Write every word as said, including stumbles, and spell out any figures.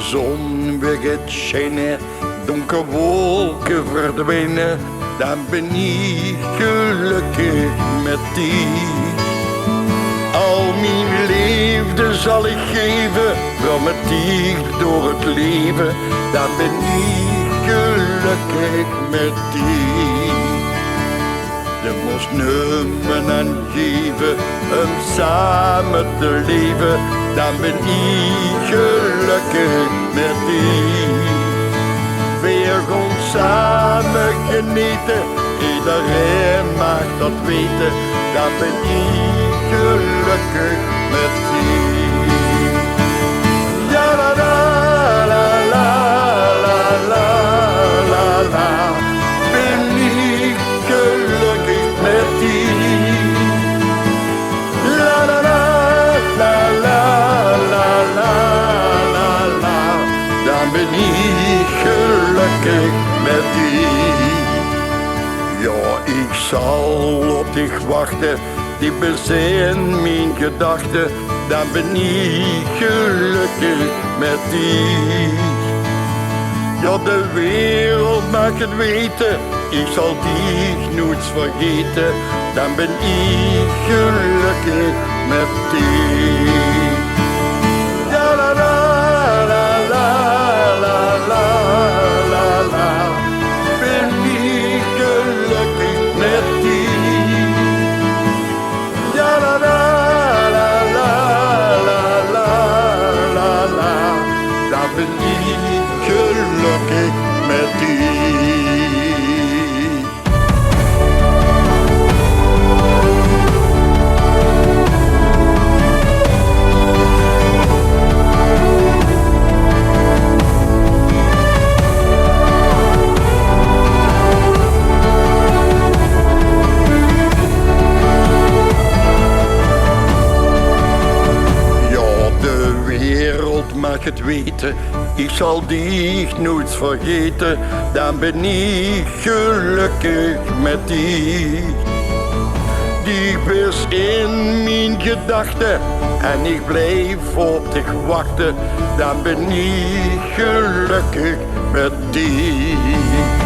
zon weer geit sjijne, donker wolke verdwijne, dan bin iech gelökkig mèt diech. Al mien leefde zal iech geve, wel mèt diech door 't leve, dan bin iech gelökkig mèt diech. De mós numme aon geve um same te leve, dan bin iech gelökkig mèt diech. Veer goon same genete, ederein maag dat wete, dan bin iech gelökkig mèt diech. Ja, la, la, la, la, la, la, la, la, bin iech gelökkig mèt diech. La, la, la, la, la, la, la, la, la, dan bin iech gelökkig mèt diech. Ja, iech zal op diech wachte, diech bis in mien gedachte, dan bin iech gelökkig mèt diech. Ja, de wereld maag 't wete, iech zal diech noets vergete, dan bin iech gelökkig mèt diech. Ja, la, la, la, la, la, la, la, bin iech gelökkig mèt diech. Ja, la, la, la, la, la, la, la, dan bin iech gelökkig mèt diech. Ja, de wereld maag 't wete, iech zal diech noets vergete, dan bin iech gelökkig mèt diech. Diech bis in mien gedachte en iech blijf op diech wachte, dan bin iech gelökkig mèt diech.